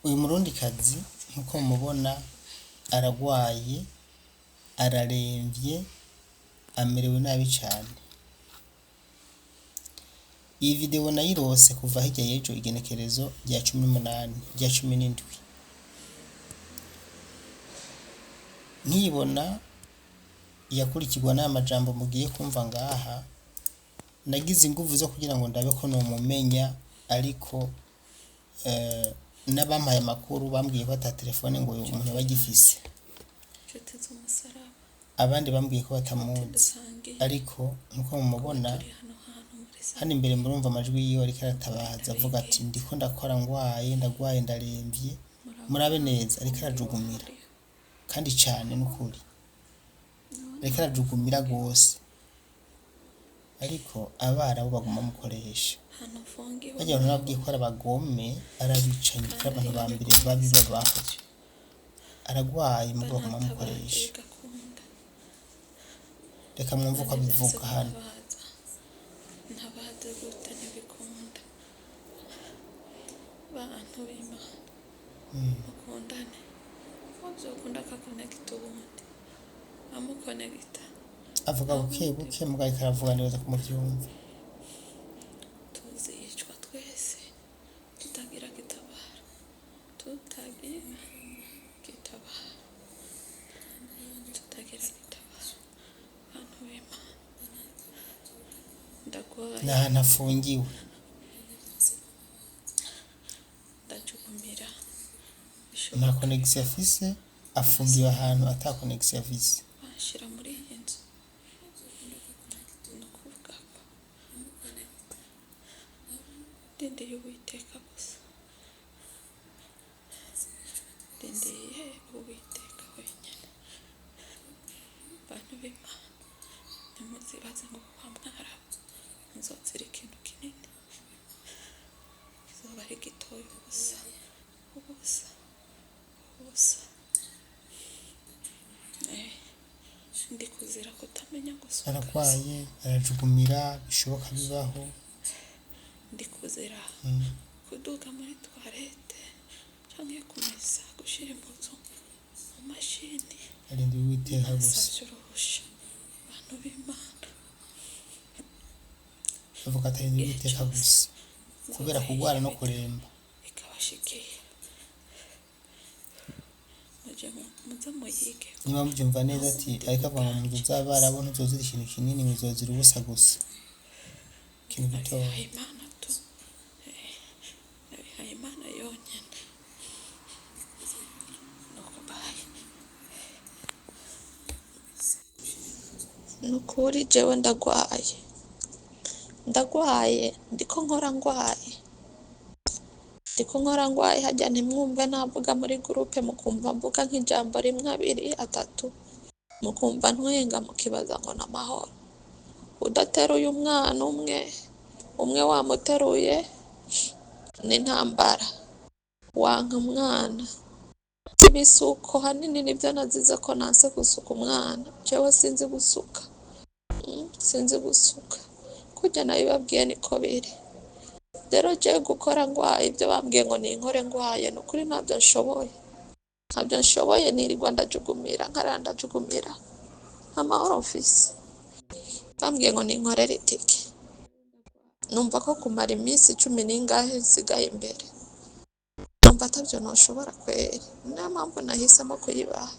Uyu murundikazi nkuko mumubona aragwaye, araremvye, amerewe nabi cane. Iyi video nayirose kuva hirya y'ejo igenekerezo rya 18, rya 17. Nkiyibona yakurikirwa n'aya majambo mugiye kumva ngaha, nagize inguvu zo kugira ngo ndabe ko nomumenya ariko n'abampaye amakuru bambwiye ko ata telefone ngo uyu muntu aba agifise. Nshuti z'umusaraba, Abandi bambwiye ko nshuti batamuzi, dusangiye ariko nkuko kuba mumubona turi hano hantu muri hano imbere murumva amajwi yiwe ariko ukuri aratabaza avuga ati ndabinginze ndiko ndakora ngwaye, ndagwaye, ndaremvye, murabona murabe neza, ariko aho arajugumira hariho kandi cane n'ukuri, none ariko arajugumira mfungiwe gose, ariko abarabu baguma bamukoresha. hano mfungiwe Barya bantu nababwiye ko murahabona ari abagome, ari abicanyi, ari kandi abantu ariho ba ndi mbere babi kumesa babaho. Aragwaye mba mugabo baguma natabaje bamukoresha. bigakunda Reka mwumve uko none byanse abivuga hano. kuntabaza ntabaze gute ntibikunda bantu b'Imana mukundane uvyokunda akakonegita ubundi amukonegita Avuga buke naho ubundi buke mugabo ariko aravuga neza ko muvyumva. tuzicwa twese tutagira gitabara tutagira gitabara tutagira gitabara bantu b'Imana ndagwaye Ni ahantu afungiwe. ndajugumira Nta bishoboka connexion afise, afungiwe ahantu ata connexion afise. banshira muri iyi nzu ni ukuvuga ko ndindiye Uwiteka gusa ndindiye Uwiteka wenyine bantu b'Imana ntimuzibaze ngo wa mwarabu nzozira ikintu kinini kizoba ari gitoya ubusa ubusa ubusa eh ndi kuzira kutamenya gusuka Aragwaye, arajugumira, bishoboka bibaho. ndi kuzira kuduga muri toilette canke kumesa gushira impuzu mu mashini Arindiye Uwiteka gusa. nasavye uruhusha bantu b'Imana Avuga ati arindiye igihe Uwiteka cose gusa. Kubera nzoza kugwara no yibita kuremba. ikabashikiye muje muze muyigeko Niba muvyumva neza naho ati ubundi ariko avuga ngo mu nzu bwanje z'abarabu ntuzozira ikintu kinini ngo uzozira ubusa gusa. Ikintu gitoya. nabihaye Imana tu nabihaye Imana yonyene nuko baye nukuri jewe ndagwaye ndagwaye ndiko nkora ngwaye ndiko nkora ngwaye harya ntimwumve navuga muri gurupe mukumva mvuga nk'ijambo rimwe abiri atatu mukumva ntwenga mukibaza ngo n'amahoro udateruye umwana umwe umwe wamuteruye n'intambara wanka umwana ibisuko hanini nibyo nazize ko nanse gusuka umwana jewe sinzi gusuka sinzi gusuka kurya nabibabwiye niko biri rero jewe gukora ngwaye ibyo bambwiye ngo ninkore ngwaye ni ukuri ntabyo nshoboye ntabyo nshoboye nirirwa ndajugumira nkarara ndajugumira nta mahoro mfise bambwiye ngo ninkorere itike numva ko kumara iminsi cumi n'ingahe nsigaye imbere numva atabyo noshobora kweri niyo mpamvu nahisemo kuyibaha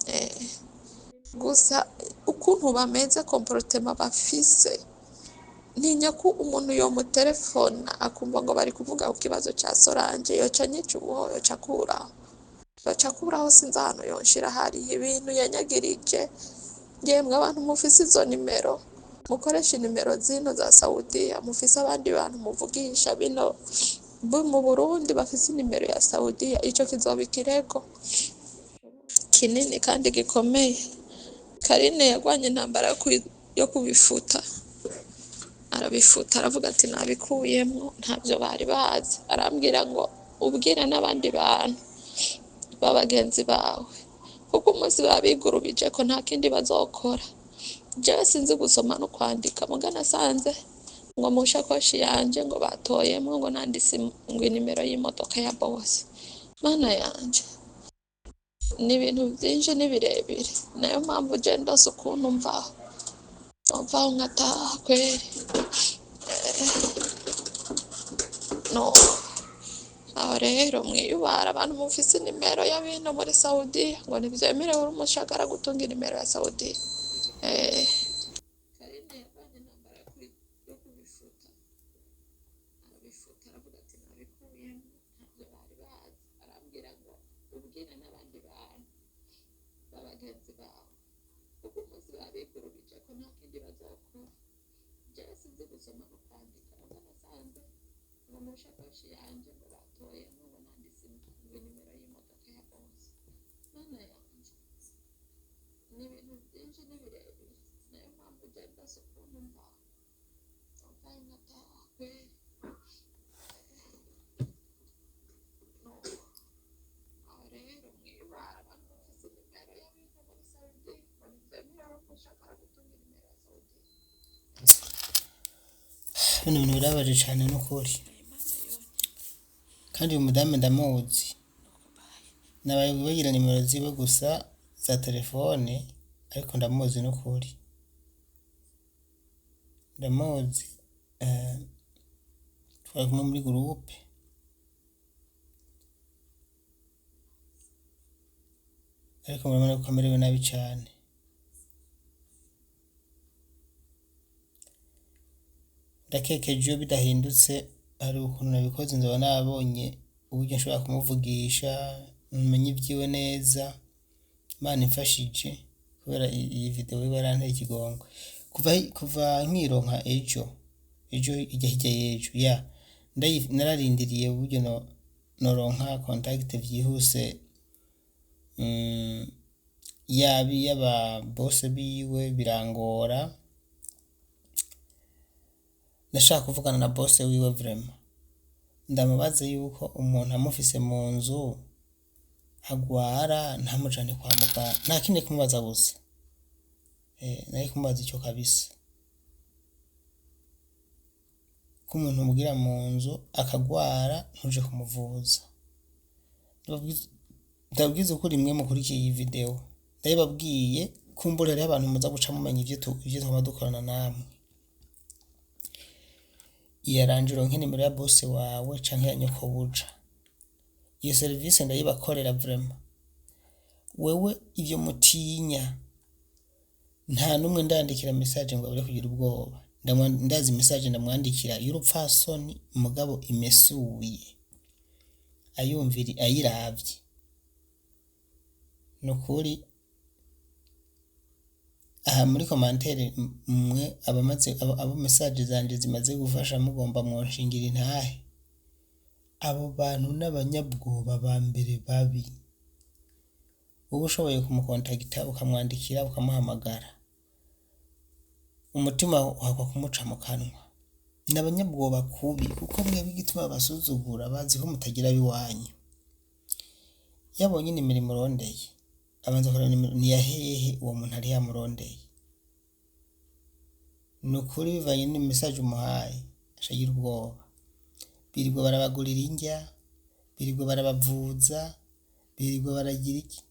eh, gusa ukuntu bameze komporotema bafise ntinya ko umuntu yomutelefona akumva ngo bari kuvuga ku kibazo ca Solange yoca anyica ubuho yoca akuraho yoca akuraho sinzi ahantu yonshira hari ibintu yanyagirije yemwe abantu mufise izo nimero mukoresha inimero zino za Saudiya mufise abandi bantu muvugisha bino bo mu Burundi bafise inimero ya Saudiya ico kizoba ikirego kinini kandi gikomeye Karine yagwanye intambara yo kubifuta arabifuta aravuga ati nabikuyemwo ntabyo bari bazi arambwira ngo ubwire n'abandi bantu b'abagenzi bawe kuko umunsi babigurubije ko nta kindi bazokora jewe sinzi gusoma no kwandika muga nasanze Ngo mu shakoshi yanje ngo batoyemwo ngo nanditse ngo inimero y'imodoka ya bose. Mana yanje, ni ibintu byinshi ni birebire, nayo mpamvu je ndose ukuntu mvaho, mvaho nkataha kweri. No aho rero mwiyubara abantu mufise inimero y'abino muri Saudiya, ngo ntivyemerewe uri umushagara gutunga inimero ya Saudiya. Karine yarwanye intambara yo kubifuta, arabifuta, aravuga ati nabikuyemo, ntabyo bari bazi. Arambwira ngo ubwire n'abandi bantu b'abagenzi bawe, kuko umunsi babigurubije ko nta kindi bazokora. Jewe sinzi gusoma no kwandika, ubwo nasanze ngo mu shakoshi yanje ngo batoyemo ngo nanditse ngo inimero y'imodoka ya bose. Mana yanje, ni ibintu byinshi ni birebire, nayo mpamvu je ndose ukuntu mvaho, mvaho nkataha kweri. No aho rero mwiyubara abantu bafise inimero y'abino muri Saudiya, ngo ntivyemerewe umushakara gutunga inimero ya Saudiya. Bino bintu birababaje cane n'ukuri. Imana yonyene. Kandi uyu mudamu ndamuzi, nabaye bagira nimero ziwe gusa za telefone, ariko ndamuzi n'ukuri, ndamuzi. Twari kumwe muri gurupe. Ariko murabona ko amerewe nabi cane. Ndakekeje iyo bidahindutse hari ukuntu nabikoze nzoba nabonye uburyo nshobora kumuvugisha, menye ivyiwe neza. Imana imfashije, kubera iyi video iba yaranteye ikigongo. Kuva nkironka ejo, ejo ijya hirya y'ejo ya nararindiriye uburyo no noronka contact vyihuse, yabi y'aba bose biwe birangora. Ndashaka kuvugana na bose wiwe vraiment, ndamubaze yuko umuntu amufise mu nzu agwara ntamujane kwa muganga. Nta kindi kumubaza gusa, nari kumubaza ico kabisa, ko umuntu umugira mu nzu akagwara ntuje kumuvuza. Ndababwiza ukuri, mwe mukurikiye iyi video, ndabibabwiye kumbura hariho abantu muza guca mumenya ivyo twama dukorana namwe. Iyaranje uronke nimero ya bose wawe canke ya nyokobuja, iyo serivisi ndayibakorera vraiment. Wewe ivyo mutinya, nta numwe ndandikira message ngo abure kugira ubwoba. Ndazi message ndamwandikira y'urupfasoni, mugabo imesuye, ayumviri ayiravye nukuri. Aha muri commentaire mwe abamaze abo message zanje zimaze gufasha, mugomba mwonshingira intahe. Abo bantu n'abanyabwoba ba mbere babi. Wowe ushoboye kumukontakita, ukamwandikira, ukamuhamagara, umutima uhakwa kumuca mu kanwa. Ni abanyabwoba kubi, kuko mwebwe igituma babasuzugura bazi ko mutagira abiwanyu. Iyo abonye nimero imurondeye, abanza kureba nimero ni ya hehe, uwo muntu ari yamurondeye. Ni ukuri, bivanye n'imesaje umuhaye aca agira ubwoba. Birirwa barabagurira indya, birirwa barabavuza, birirwa baragira iki,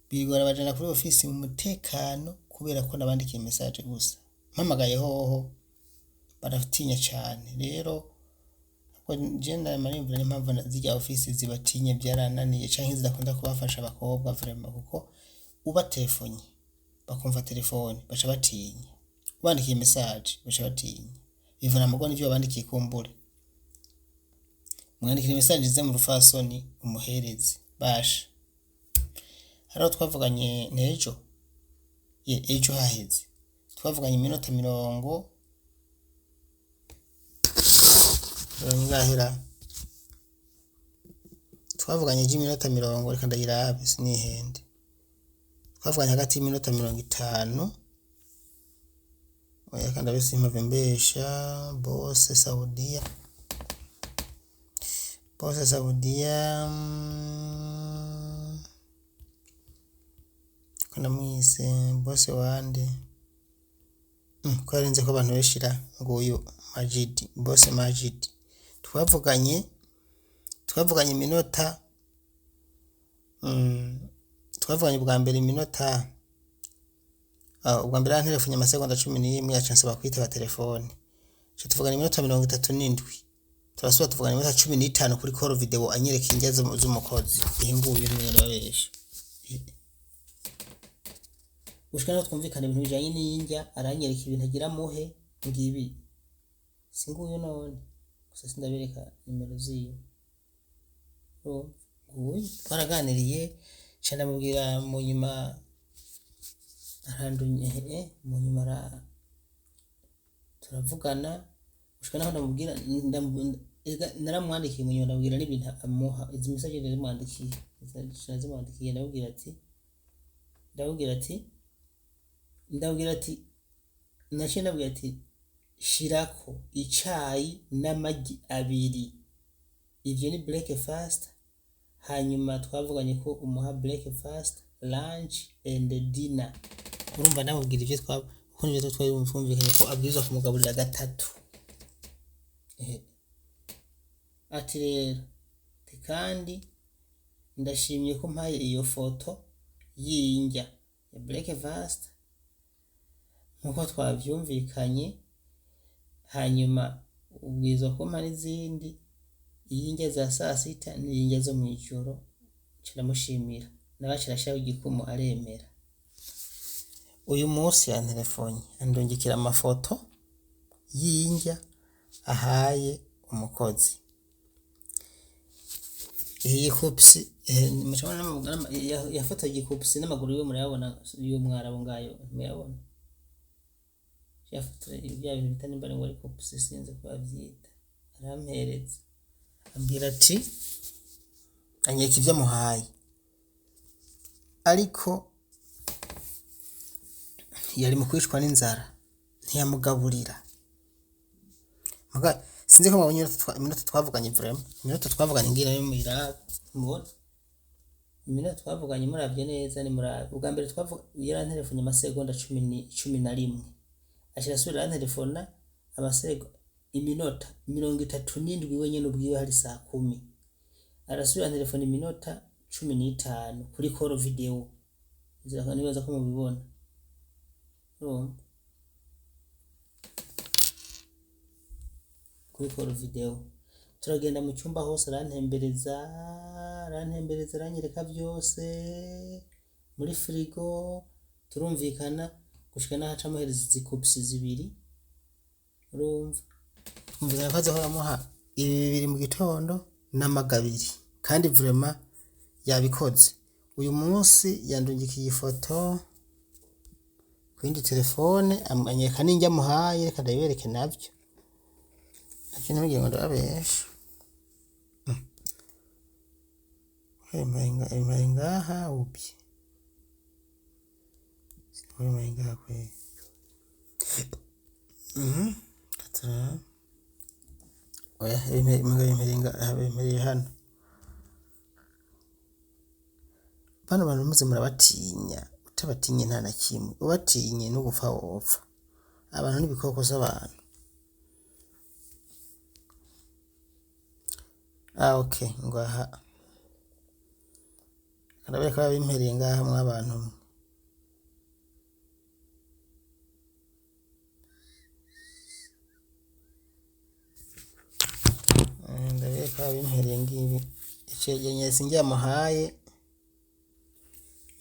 birirwa barabajana kuri ofisi mu mutekano, kubera ko nabandikiye message gusa. Mpamagaye hoho baratinya cane. Rero je ndamariyumvira n'impamvu zirya ofisi zibatinya, vyarananiye, canke zidakunda kubafasha abakobwa vraiment, kuko ubatelefonye bakumva telefone baca batinya, ubandikiye message baca batinya, bivana mugo n'ivyo wabandikiye. Kumbure mwandikire message ze mu rufasoni, umuhereze basha. Hariho twavuganye n'ejo, ye ejo haheze, twavuganye iminota mirongo ingahera, twavuganye iminota mirongo, reka ndayirabe sinihende. Twavuganye hagati y'iminota 50. Oya, kandi abe simpave mbesha. Bose Saudiya, bose Saudiya, ko ndamwise bose wande. Ko yarenze ko abantu benshi ra. Nguyu Majidi Bose, Majidi twavuganye iminota, twavuganye ubwa mbere iminota, ubwa mbere yanterefonye amasegonda 11, aca ansaba kwitaba telefone, aca tuvugana iminota 37, turasubira tuvugana iminota 15 kuri call video, anyereka indya z'umukozi. Ihe nguyu, ntimwe ndababesha. Gushika naho twumvikana ibintu bijanye n'indya, aranyereka ibintu agira muhe. Ngibi, singuyu none gusa sindabereka nimero ziwe. Urumva, nguyu twaraganiriye, nca ndamubwira, mu nyuma arandumye, mu nyuma turavugana gushika naho ndamubwira, ega naramwandikiye mu nyuma, ndamubwira n'ibintu amuha. Izi message ndazimwandikiye, ndazimwandikiye, ndamubwira ati naciye ndamubwira ati shirako icayi n'amagi abiri, ivyo ni breakfast. Hanyuma twavuganye ko umuha breakfast, lunch and dinner. Urumva, ndamubwira ivyo twa kuko nivyo twari twumvikanye ko abwirizwa kumugaburira gatatu. Ati rero ati kandi ndashimye ko mpaye iyo foto y'indya ya breakfast nkuko twavyumvikanye, hanyuma ubwirizwa kumpa n'izindi, iy'indya za sasita n'iy'indya zo mw'ijoro. Nca ndamushimira, nawe aca arashiraho igikumu aremera. Uyu munsi yanterefonye andungikira amafoto y'indya ahaye umukozi. Iyi kupusi mucabona yafotoye igikupusi n'amaguru yiwe, murayabona y'umwarabu ngayo, murayabona. Yafotoye bya bintu bita nimba ngo ari kupusi, sinzi ko bavyita, arampereza, ambwira ati, anyereka ivyo amuhaye, ariko yari mu kwicwa n'inzara, ntiyamugaburira. Muga sinzi ko mwabonye iminota twavuganye. Vraiment, iminota twavuganye ngira yo muyirabe, mubona iminota twavuganye, muravye neza, ni murabe. Ubwa mbere twavuga yaranterefonye amasegonda 11, aca asubira arantelefona iminota 37 wenyene ubwiwe, hari saa 10. Arasubira antelefona iminota 15 kuri call video. Nibaza ko mubibona. Urumva, kuri call video turagenda mu cyumba hose, arantembereza, arantembereza, aranyereka byose muri frigo, turumvikana gushika n'aho aca amuhereza izi kupsi zibiri. Urumva, twumvikana ko azohora amuha ibi bibiri mu gitondo n'amagi abiri, kandi vraiment yabikoze. Uyu munsi yandungikiye ifoto ku yindi telefone, anyereka n'indya amuhaye. Reka ndabibereke navyo, ntimugire ngo ndababesha. Bimpaye ngaha ubye, bimpaye ngaha kweli. Turabe. Oya, bimpereye hano. Bano bantu muze murabatinya, utabatinye nta na kimwe, ubatinye no gupfa wopfa. Abantu n'ibikoko z'abantu. Ah, okay, ngaha karabereka, bimpereye ngaha mw'abantu mwe. Ndabereka bimpereye ngibi, icegeranyo sinjyamuhaye,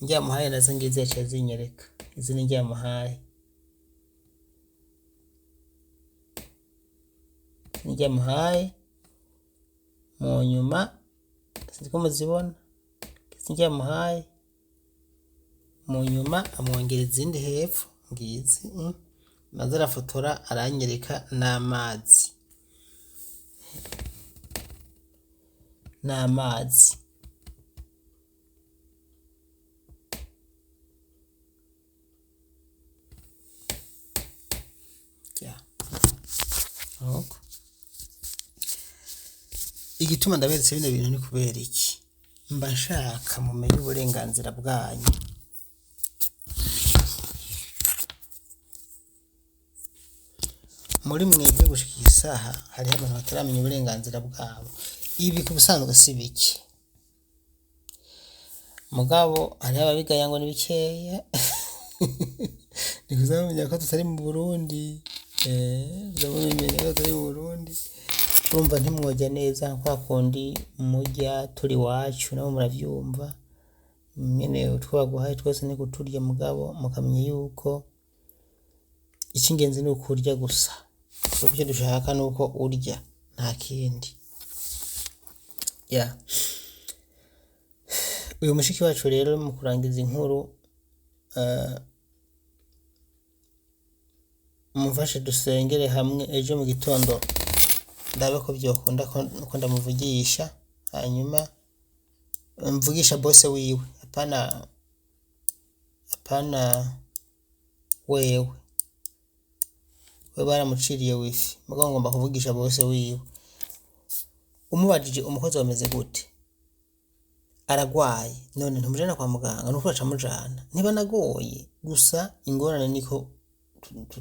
njyamuhaye nazo ngizi, yaciye azinyereka. Izi ni njyamuhaye, njyamuhaye mu nyuma, sinzi ko muzibona. Izi njyamuhaye mu nyuma, amwongera izindi hepfo ngizi. Maze arafotora aranyereka n'amazi, n'amazi. Ya. Nuko. Igituma ndaberetse bino bintu ni kubera iki? Mba nshaka mumenye uburenganzira bwanyu. Muri mwebwe gushika iyi saha hariho abantu bataramenya uburenganzira bwabo. Ibi ku busanzwe si bike, mugabo hariho ababigaya ngo ni bikeya. Ni kuza bamenya ko tutari mu Burundi, kuza mubimenya ko tutari mu Burundi. Urumva ntimwojya neza kwa kundi mujya turi iwacu, nabo muravyumva nyene, utwo baguhaye twose ni kuturya, mugabo mukamenya yuko icy'ingenzi ni ukurya gusa, kuko icyo dushaka ni uko urya, nta kindi. Ya, uyu mushiki wacu rero, mu kurangiza inkuru, mumfashe dusengere hamwe ejo mu gitondo, ndabe ko byokunda ko ndamuvugisha, hanyuma mvugisha bose wiwe, apana apana wewe, we baramuciriye wifi, mugabo ngomba kuvugisha bose wiwe. Umubajije umukozi wameze gute, aragwaye, none ntumujana kwa muganga? Nuko baca mujana niba nagoye gusa. Ingorane niko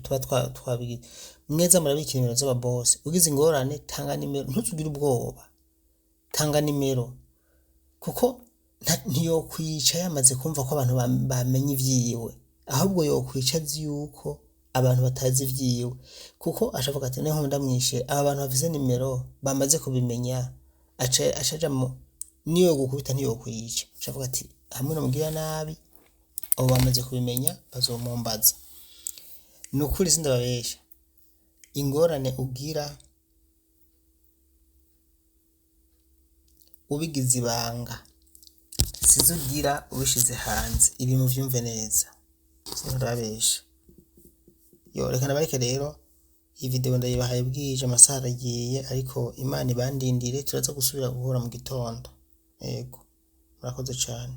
tuba twabigize. Mweza murabika inimero z'ababose. Ugize ingorane tanga nimero, ntuzugire ubwoba, tanga nimero, kuko ntiyokwica yamaze kumva ko abantu bamenye ivyiwe. Ahubwo yokwica azi yuko abantu batazi ivyiwe, kuko ashavuga ati niho ndamwishe, aba bantu bafise nimero bamaze kubimenya, aca aja mu niyo gukubita ntiyokwica. Ashavuga ati hamwe namubwira nabi, abo bamaze kubimenya bazomumbaza. Ni ukuri sindababesha, ingorane ugira ubigize ibanga sizo ugira ubishize hanze. Ibi muvyumve neza, sindababesha. Yo, reka nabareke rero, iyi video ndayibahaye bwije, amasaha aragiye, ariko Imana ibandindire, turaza gusubira guhura mu gitondo. Yego, murakoze cane.